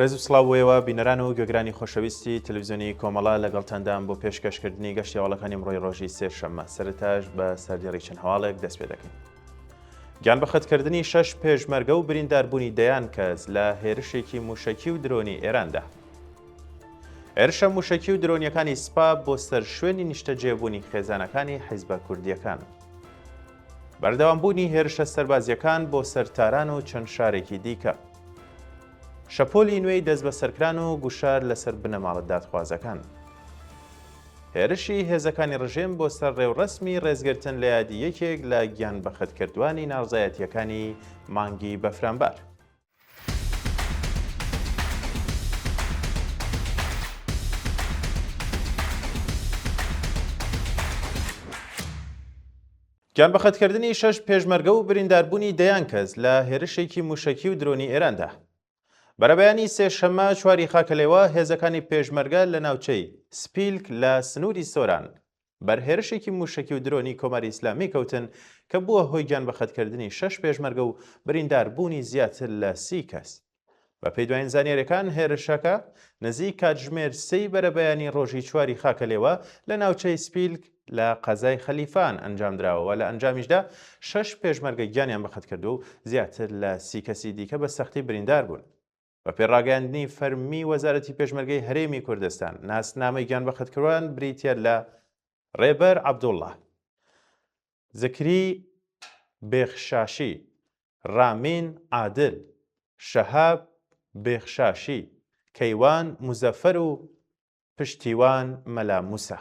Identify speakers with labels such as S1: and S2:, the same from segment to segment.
S1: ڕێز و سڵاو بۆ ئێوە بینەران و گوێگرانی خۆشەویستی تەلەڤیزیۆنی کۆمەڵە لەگەڵتاندام بۆ پێشکەشکردنی گەشتی هەواڵەکانی ئەمڕۆی ڕۆژی سێشەممە سەرەتاش بە سەردێڕی چەند هەواڵێک دەست پێ دەکەین. گیانبەختکردنی شەش پێشمەرگە و برینداربوونی دەیان کەس لە هێرشێکی مووشەکی و درۆنی ئێراندا. هێرشە مووشەکی و درۆنیەکانی سپا بۆ سەر شوێنی نیشتەجێبوونی خێزانەکانی حیزبە کوردییەکان. بەردەوامبوونی هێرشە سەربازییەکان بۆ سەر تاران و چەند شارێکی دیکە. شەپۆلی نوێی دەستبەسەرکران و گوشار لەسەر بنەماڵە دادخوازەکان. هێرشی هێزەکانی ڕژێم بۆ سەر ڕێوڕەسمی ڕێزگرتن لە یادی یەکێک لە گیانبەختکردووانی ناڕزایەتییەکانی مانگی بەفرانبار. گیانبەختکردنی شەش پێشمەرگە و برینداربوونی دەیان کەس لە هێرشێکی مووشەکی و درۆنی ئێراندا. بەرەبەیانی سێشەممە چواری خاکەلێوە هێزەکانی پێشمەرگە لە ناوچەی سپیلک لە سنووری سۆران بەر هێرشێکی مووشەکی و درۆنی کۆماری ئیسلامی کەوتن کە بووە هۆی گیانبەختکردنی شەش پێشمەرگە و برینداربوونی زیاتر لە 30 کەس. بەپێی دوایین زانیاریەکان هێرشەکە نزیک کاتژمێر سێی بەرەبەیانی ڕۆژی چواری خاکەلێوە لە ناوچەی سپیلک لە قەزای خەلیفان ئەنجامدراوە و لە ئەنجامیشدا شەش پێشمەرگە گیانیان بەختکردووە و زیاتر لە 30 کەسی دیکە بە سەختی بریندار بوون. بەپێی ڕاگەیاندنی فەرمی وەزارەتی پێشمەرگەی هەرێمی کوردستان، ناسنامەی گیانبەختکروان بریتییە لە ڕێبەر عەبدوڵڵا، زکری بێخشاشی، ڕامین عادل، شەهاب بێخشاشی، کەیوان موزەفەر و پشتیوان مەلا موسا.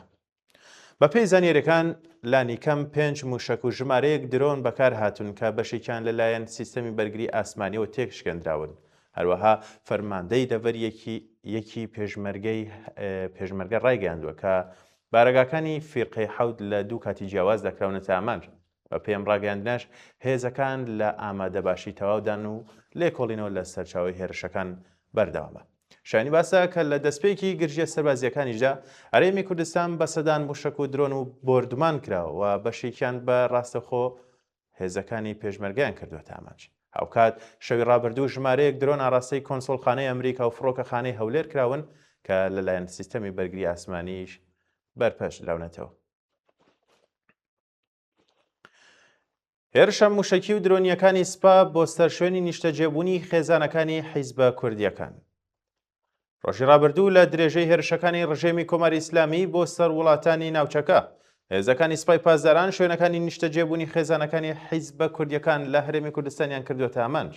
S1: بەپێی زانیارییەکان، لانیکەم پێنج مووشەک و ژمارەیەک درۆن بەکارهاتوون کە بەشێکیان لەلایەن سیستەمی بەرگری ئاسمانییەوە تێکشکێندراون. هەروەها فەرماندەی دەڤەری یەکی یەکی پێشمەرگەی پێشمەرگە ڕایگەیاندووە کە بارەگاکانی فیرقەی حەوت لە دوو کاتی جیاوازدا کراونەتە ئامانج. بەپێی ئەم ڕاگەیاندنەش، هێزەکان لە ئامادەباشی تەواودان و لێکۆڵینەوە لە سەرچاوەی هێرشەکان بەردەوامە. شایانی باسە کە لە دەستپێکی گرژییە سەربازییەکانیشدا، هەرێمی کوردستان بە سەدان مووشەک و درۆن و بۆردومان کراوە و بەشێکیان بە ڕاستەوخۆ هێزەکانی پێشمەرگەیان کردووەتە ئامانج. هاوکات شەوی ڕابردوو ژمارەیەک درۆن ئاڕاستەی کۆنسوڵخانەی ئەمریکا و فڕۆکەخانەی هەولێر کراون کە لەلایەن سیستەمی بەرگری ئاسمانیش بەرپەرچ دراونەتەوە. هێرشە موشەکی و درۆنییەکانی سپا بۆ سەر شوێنی نیشتەجێبوونی خێزانەکانی حیزبە کوردییەکان. ڕۆژی ڕابردوو لە درێژەی هێرشەکانی ڕژێمی کۆماری ئیسلامی بۆ سەر وڵاتانی ناوچەکە، هێزەکانی سپای پاسداران شوێنەکانی نیشتەجێبوونی خێزانەکانی حیزبە کوردییەکان لە هەرێمی کوردستانیان کردووەتە ئامانج.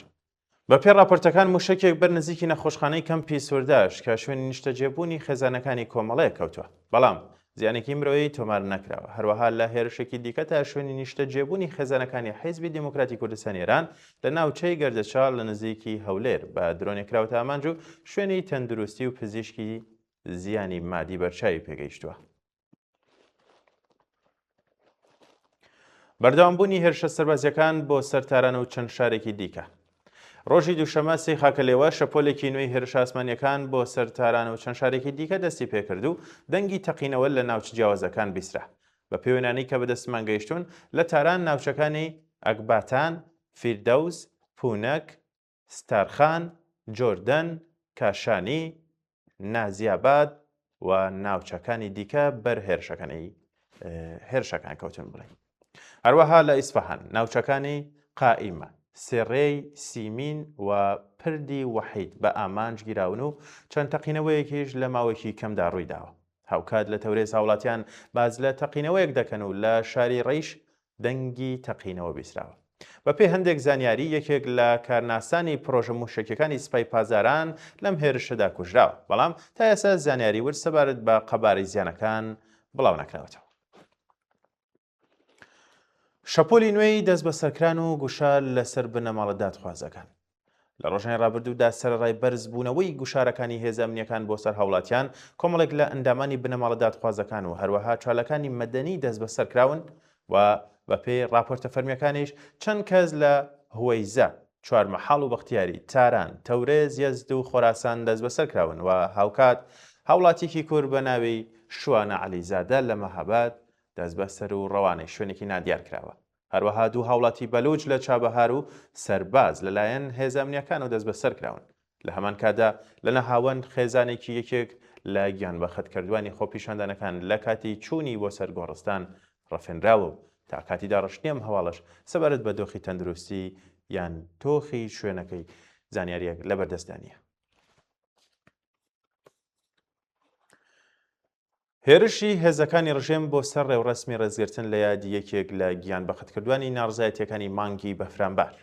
S1: بەپێی ڕاپۆرتەکان موشەکێک بەر نزیکی نەخۆشخانەی کەمپی سورداش کە شوێنی نیشتەجێبوونی خێزانەکانی کۆمەڵەیە کەوتووە، بەڵام زیانێکی مرۆیی تۆمار نەکراوە. هەروەها لە هێرشێکی دیکەدا شوێنی نیشتەجێبوونی خێزانەکانی حیزبی دێموکراتی کوردستانی ئێران لە ناوچەی گردەچاڵ لە نزیکی هەولێر بە درۆنێک کراوەتە ئامانج و شوێنی تەندروستی و پزیشکی زیانی مادی بەرچاوی پێگەیشتووە. بەردەوامبوونی هێرشە سەربازیەکان بۆ سەر تاران و چەند شارێکی دیکە. ڕۆژی دووشەمە سێی خاکەلێوە شەپۆلێکی نوێی هێرشە ئاسمانیەکان بۆ سەر تاران و چەند شارێکی دیکە دەستی پێکرد و دەنگی تەقینەوە لە ناوچە جیاوازەکان بیسترا. بە پێی وێنانەی کە بەدەستمان گەیشتوون لە تاران ناوچەکانی ئەکباتان، فیردەوس، پونەک، ستارخان، جۆردەن، کاشانی، نازیاباد و ناوچەکانی دیکە بەر هێرشەکانی هێرشەکان کەوتن بڵێن. هەروەها لە ئیسفەهان ناوچەکانی قائیمە، سێڕێی سیمین و پردی وەحید بە ئامانج گیراون و چەند تەقینەوەیەکیش لە ماوەیەکی کەمدا ڕوویداوە. هاوکات لە تەورێز هاوڵاتیان باس لە تەقینەوەیەک دەکەن و لە شاری ڕەیش دەنگی تەقینەوە بیستراوە. بەپێی هەندێک زانیاری یەکێک لە کارناسانی پڕۆژە مووشەکیەکانی سپای پاسداران لەم هێرشەدا کوژراوە، بەڵام تا ئێستا زانیاری ورد سەبارەت بە قەبارەی زیانەکان بڵاو نەکراوەتەوە. شەپۆلی نوێی دەستبەسەرکران و گوشار لەسەر بنەماڵە دادخوازەکان. لە ڕۆژانی ڕابردوودا سەرەڕای بەرزبوونەوەی گوشارەکانی هێزە ئەمنییەکان بۆ سەر هاوڵاتیان، کۆمەڵێک لە ئەندامانی بنەماڵە دادخوازەکان و هەروەها چالاکانی مەدەنی دەستبەسەرکراون و بەپێی ڕاپۆرتە فەرمییەکانیش چەند کەس لە هوەیزە، چوارمەحاڵ و بەختیاری، تاران، تەورێز، یەزد و خۆراسان دەستبەسەرکراون و هاوکات هاوڵاتییەکی کورد بە ناوی شوانە عەلیزادە لە مەهاباد دەستبەسەر و ڕەوانەی شوێنێکی نادیار کراوە. هەروەها دوو هاوڵاتی بەلوچ لە چابەهار و سەرباز لەلایەن هێزە ئەمنییەکانەوە دەستبەسەر کراون. لە هەمان کاتدا لە نەهاوەند خێزانێکی یەکێک لە گیانبەختکردوانی خۆپیشاندانەکان لە کاتی چوونی بۆ سەر گۆڕستان ڕفێنراوە و تا کاتی داڕشتنی ئەم هەواڵەش سەبارەت بە دۆخی تەندروستی یان تۆخی شوێنەکەی زانیارییەک لەبەردەستدا نییە. هێرشی هێزەکانی ڕژێم بۆ سەر ڕێوڕەسمی ڕێزگرتن لە یادی یەکێک لە گیانبەختکردوانی ناڕزایەتیەکانی مانگی بەفرانبار.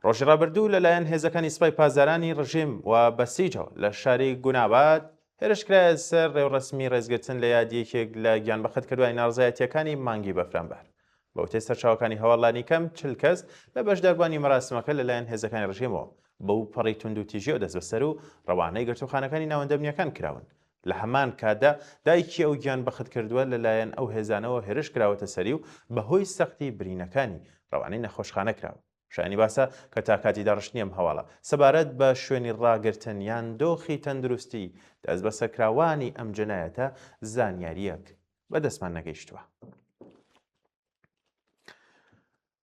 S1: ڕۆژی ڕابردوو لەلایەن هێزەکانی سپای پاسدارانی ڕژێم و بەسیجەوە لە شاری گوناباد هێرش کرایە سەر ڕێوڕەسمی ڕێزگرتن لە یادی یەکێک لە گیانبەختکردوانی ناڕزایەتیەکانی مانگی بەفرانبار. بە وتەی سەرچاوەکانی هەواڵ لانیکەم 40 کەس لە بەشداربووانی مەراسمەکە لەلایەن هێزەکانی ڕژێمەوە بەو پەڕی توندوتیژیەوە دەستبەسەر و ڕەوانەی گرتووخانەکانی ناوەندە ئەمنییەکان کراون. لە هەمان کاتدا دایکی ئەو گیان بەختکردووە لەلایەن ئەو هێزانەوە هێرش کراوەتە سەری و بەهۆی سەختی برینەکانی ڕەوانەی نەخۆشخانە کراوە. شایانی باسە کە تا کاتی داڕشتنی ئەم هەواڵە سەبارەت بە شوێنی ڕاگرتن یان دۆخی تەندروستی دەستبەسەرکراوانی ئەم جەنایەتە زانیارییەک بەدەستمان نەگەیشتووە.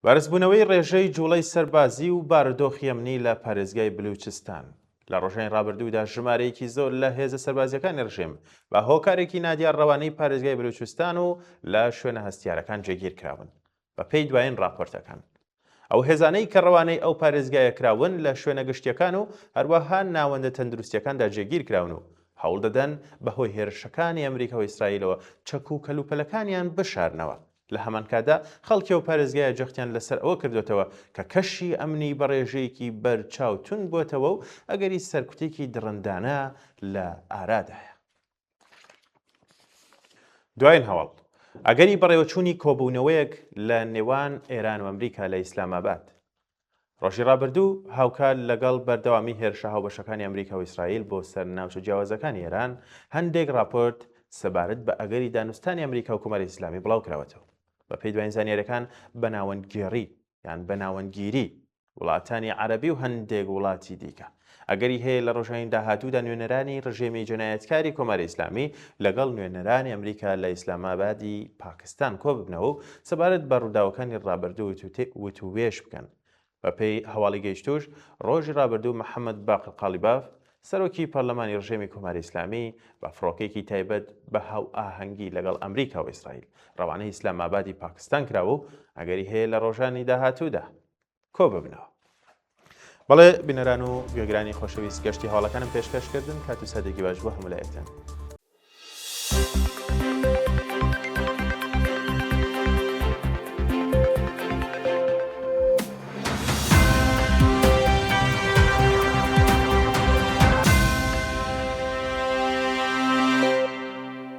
S1: بەرزبوونەوەی ڕێژەی جوڵەی سەربازی و بارودۆخی ئەمنی لە پارێزگای بلوچستان لە ڕۆژانی ڕابردوودا ژمارەیەکی زۆر لە هێزە سەربازیەکانی ڕژێم بە هۆکارێکی نادیار ڕەوانەی پارێزگای بلوچستان و لە شوێنە هەستیارەکان جێگیر کراون بە پێی دوایین ڕاپۆرتەکان ئەو هێزانەی کە ڕەوانەی ئەو پارێزگایە کراون لە شوێنە گشتیەکان و هەروەها ناوەندە تەندروستیەکاندا جێگیر کراون و هەوڵ دەدەن بەهۆی هێرشەکانی ئەمریکا و ئیسرائیلەوە چەک و کەلوپەلەکانیان بشارنەوە. لە هەمانکاتدا خەڵکی ئەو پارێزگایە جەختیان لەسەر ئەوە کردۆتەوە کە کەشی ئەمنی بە ڕێژەیەکی بەرچاو توند بۆتەوە و ئەگەری سەرکوتێکی دڕندانە لە ئارادایە. دوایین هەواڵ، ئەگەری بەڕێوەچوونی کۆبوونەوەیەک لە نێوان ئێران و ئەمریکا لە ئیسلامئاباد. ڕۆژی ڕابردوو هاوکات لەگەڵ بەردەوامی هێرشە هاوبەشەکانی ئەمریکا و ئیسرائیل بۆ سەر ناوچە جیاوازەکانی ئێران، هەندێک ڕاپۆرت سەبارەت بە ئەگەری دانوستانی ئەمریکا و کۆماری ئیسلامی بڵاوکراوەتەوە. بەپێی دوایین زانیاریەکان بە ناوەندگێڕی یان بە ناوەندگیری وڵاتانی عەرەبی و هەندێک وڵاتی دیکە ئەگەری هەیە لە ڕۆژانی داهاتوودا نوێنەرانی ڕژێمی جەنایەتکاری کۆماری ئیسلامی لەگەڵ نوێنەرانی ئەمریکا لە ئیسلامئابادی پاکستان کۆببنەوە و سەبارەت بە ڕووداوەکانی ڕابردوو وتووێژ بکەن. بەپێی هەواڵی گەیشتووش، ڕۆژی ڕابردوو محەممەد باقر قاڵیباف، سەرۆکی پەرلەمانی ڕژێمی کۆماری ئیسلامی بە فڕۆکەیەکی تایبەت بە هاوئاهەنگی لەگەڵ ئەمریکا و ئیسرائیل ڕەوانەی ئیسلامئابادی پاکستان کراوە و ئەگەری هەیە لە ڕۆژانی داهاتوودا کۆببنەوە. بەڵێ بینەران و گوێگرانی خۆشەویست گەشتی هەواڵەکانم پێشکەش کردن کات و ساتێکی باش بۆ هەموو لایەکتان.